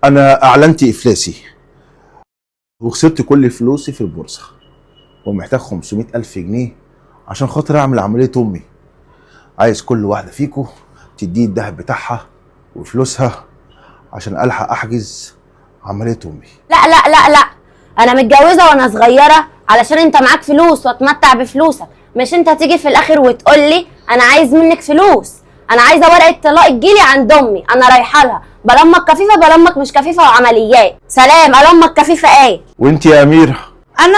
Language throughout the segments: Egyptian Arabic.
انا اعلنت افلاسي وخسرت كل فلوسي في البورصة ومحتاج 500 الف جنيه عشان خاطر اعمل عملية امي. عايز كل واحدة فيكو تديه الذهب بتاعها وفلوسها عشان الحق احجز عملية امي. لا لا لا لا، انا متجوزة وانا صغيرة علشان انت معاك فلوس واتمتع بفلوسك، مش انت تيجي في الاخر وتقول لي انا عايز منك فلوس. انا عايزه ورقة طلاق تجيلي عند امي، انا رايحة لها. بلمك كفيفه بلمك مش كفيفه وعمليات سلام. المك كفيفه ايه؟ وانت يا اميره؟ انا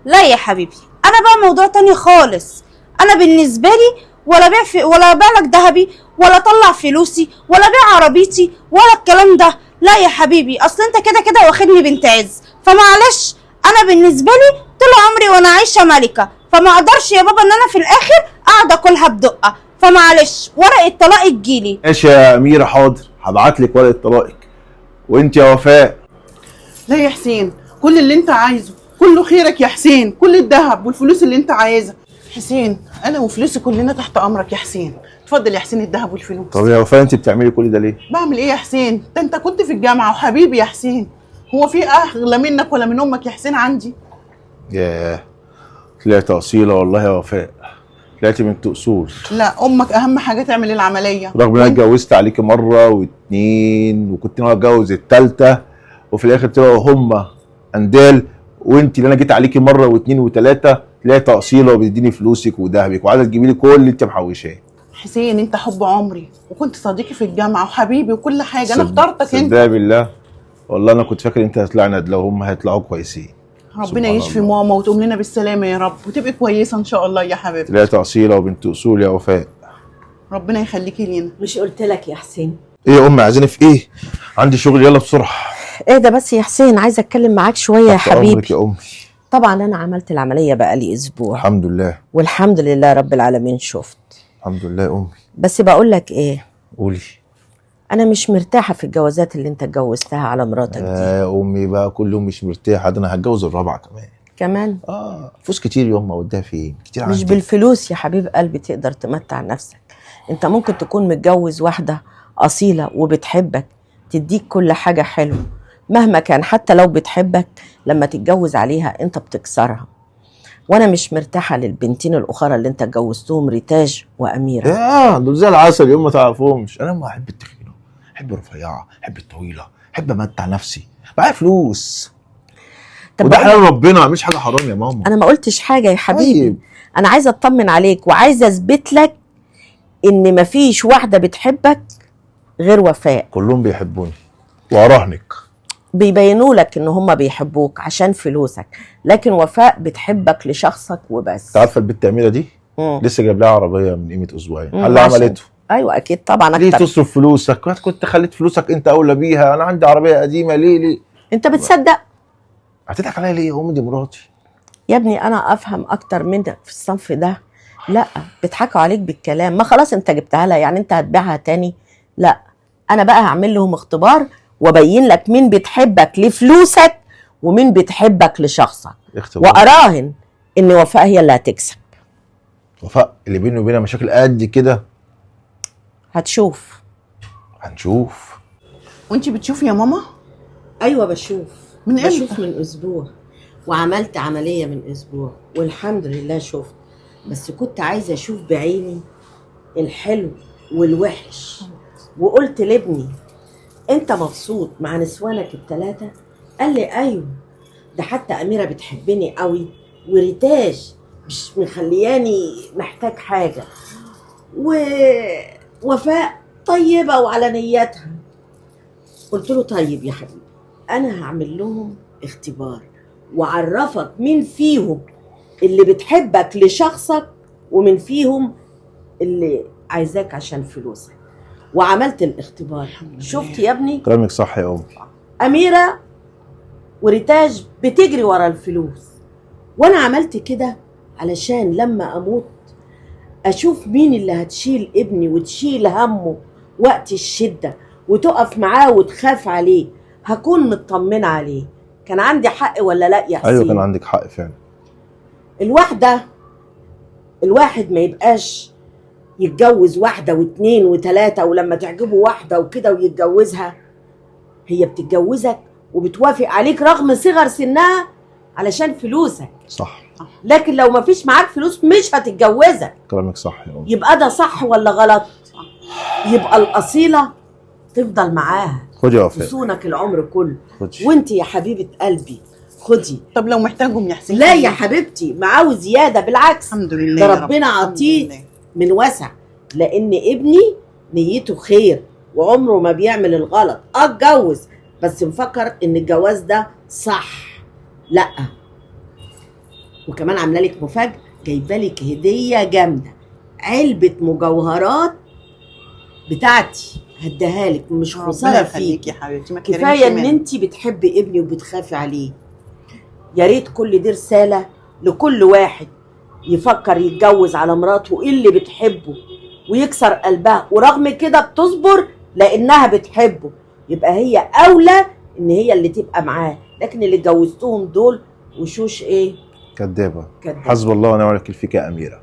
لا يا حبيبي، انا بقى موضوع تاني خالص. انا بالنسبة لي ولا بيع في ولا بيع لك ذهبي ولا طلع فلوسي ولا بيع عربيتي ولا الكلام ده. لا يا حبيبي، اصل انت كده كده واخدني بنت عز، فمعلش انا بالنسبة لي طول عمري وانا عايشه ملكه، فما اقدرش يا بابا ان انا في الاخر اقعد اكلها بدقة، فمعلش ورقة طلاق تجيلي. ماشي يا اميره، حاضر، هبعت لك ورقة طلاقك. وانت يا وفاء؟ لا يا حسين، كل اللي انت عايزه كله خيرك يا حسين، كل الذهب والفلوس اللي انت عايزها حسين، انا وفلوسي كلنا تحت امرك يا حسين. اتفضل يا حسين الذهب والفلوس. طب يا وفاء انت بتعملي كل ده ليه؟ بعمل ايه يا حسين؟ ده انت كنت في الجامعة وحبيبي يا حسين، هو في اغلى منك ولا من امك يا حسين عندي؟ ياه، طلعت اصيلة والله يا وفاء، طلعتي بنت اصول. لا امك اهم حاجة تعمل العملية، رغم ان انا اتجوزت عليكي مرة واتنين وكنت ناوي اتجوز التالتة، وفي الاخر طلعوا هما اندال، وانت اللي انا جيت عليكي مرة واتنين وتلاتة طلعت اصيلة وبتديني فلوسك وذهبك وعايزه تجيبي لي كل اللي انت محوشاه. حسين انت حب عمري وكنت صديقي في الجامعة وحبيبي وكل حاجة، انا اخترتك انت. صدق بالله، والله انا كنت فاكر انت هتطلع ندله وهم هيطلعوا كويسين. ربنا يشفي ماما وتقوم لنا بالسلامة يا رب وتبقي كويسة ان شاء الله يا حبيبتي. طلعت اصيلة وبنت اصول يا وفاء، ربنا يخليكي لينا. مش قلت لك يا حسين؟ ايه يا امي عايزيني في ايه؟ عندي شغل، يلا بسرعة. ايه ده بس يا حسين، عايزه اتكلم معاك شوية يا حبيبي. يا امي. طبعا انا عملت العملية بقالي اسبوع. الحمد لله. والحمد لله رب العالمين. شفت؟ الحمد لله يا امي. بس بقول لك ايه؟ قولي. انا مش مرتاحة في الجوازات اللي انت اتجوزتها على مراتك دي. يا امي بقى كل يوم مش مرتاحة، ده انا هتجوز الرابعة كمان. كمان؟ فلوس كتير يا امي، اوديها فين؟ كتير عندي. مش بالفلوس يا حبيب قلبي تقدر تمتع نفسك. انت ممكن تكون متجوز واحدة اصيلة وبتحبك، تديك كل حاجة حلوة مهما كان، حتى لو بتحبك لما تتجوز عليها انت بتكسرها. وانا مش مرتاحة للبنتين الاخرى اللي انت اتجوزتهم، ريتاج واميره. دول زي العسل يوم ما تعرفهمش. انا ما احب التخينه، احب الرفيعة، احب الطويلة، احب امتع نفسي، معايا فلوس. طب وده حلال ربنا، مش حاجة حرام يا ماما. انا ما قلتش حاجة يا حبيبي. طيب. انا عايزه اطمن عليك وعايزه اثبت لك ان مفيش واحدة بتحبك غير وفاء. كلهم بيحبوني واراهنك. بيبينوا لك ان هم بيحبوك عشان فلوسك، لكن وفاء بتحبك لشخصك وبس. انت عارفه البت اميره دي؟ لسه جايب لها عربية من قيمة اسبوعين. اللي عملته؟ ايوه اكيد طبعا. اكتر. ليه تصرف فلوسك؟ كنت خليت فلوسك انت اولى بيها، انا عندي عربية قديمة. ليه ليه؟ انت بتصدق؟ هتضحك عليا ليه يا امي؟ دي مراتي يا ابني، انا افهم اكتر منك في الصنف ده. لا بيضحكوا عليك بالكلام، ما خلاص انت جبتها لها، يعني انت هتبيعها تاني؟ لا، انا بقى هعمل لهم اختبار وابين لك مين بتحبك لفلوسك ومين بتحبك لشخصك. واراهن ان وفاء هي اللي هتكسب. وفاء اللي بيني وبينها مشاكل قد كده؟ هتشوف. هنشوف. وانت بتشوفي يا ماما؟ ايوه بشوف. من امتى؟ بشوف من اسبوع، وعملت عملية من اسبوع والحمد لله شفت. بس كنت عايزه اشوف بعيني الحلو والوحش. وقلت لابني انت مبسوط مع نسوانك الثلاثة؟ قال لي ايوه، ده حتى اميره بتحبني قوي، وريتاج مش مخلياني محتاج حاجة، ووفاء طيبة وعلى نيتها. قلت له طيب يا حبيبي، انا هعمل لهم اختبار وعرفك مين فيهم اللي بتحبك لشخصك ومن فيهم اللي عايزاك عشان فلوسك. وعملت الاختبار. شفت يا ابني؟ كلامك صح يا امي. اميره وريتاج بتجري ورا الفلوس، وانا عملت كده علشان لما اموت اشوف مين اللي هتشيل ابني وتشيل همه وقت الشدة وتقف معاه وتخاف عليه، هكون مطمنه عليه. كان عندي حق ولا لا يا حسين؟ ايوه كان عندك حق فعلا. الواحد ما يبقاش يتجوز واحدة واثنين وثلاثة، ولما تعجبه واحدة وكده ويتجوزها. هي بتتجوزك وبتوافق عليك رغم صغر سنها علشان فلوسك. صح. لكن لو ما فيش معاك فلوس مش هتتجوزك. كلامك صح يا امي. يبقى ده صح ولا غلط؟ يبقى الاصيلة تفضل معاها. خدي يا وفاء. تصونك العمر كله. خدي. وانت يا حبيبه قلبي خدي. طب لو محتاجهم يا حسين؟ لا يا حبيبتي، معاه زيادة بالعكس. الحمد لله، ده ربنا عطية من وسع، لان ابني نيته خير وعمره ما بيعمل الغلط. اتجوز بس مفكر ان الجواز ده صح. لا، وكمان عامله لك مفاجاة، جايبه لك هديه جامدة، علبة مجوهرات بتاعتي هديها لك، مش خسارة فيك يا حبيبتي. ما كفاية ان انت بتحبي ابني وبتخافي عليه. يا ريت كل دي رسالة لكل واحد يفكر يتجوز على مراته اللي بتحبه ويكسر قلبها، ورغم كده بتصبر لانها بتحبه، يبقى هي اولى ان هي اللي تبقى معاه. لكن اللي اتجوزتهم دول وشوش ايه؟ كدابه. حسب الله ونعم الوكيل فيك يا اميره.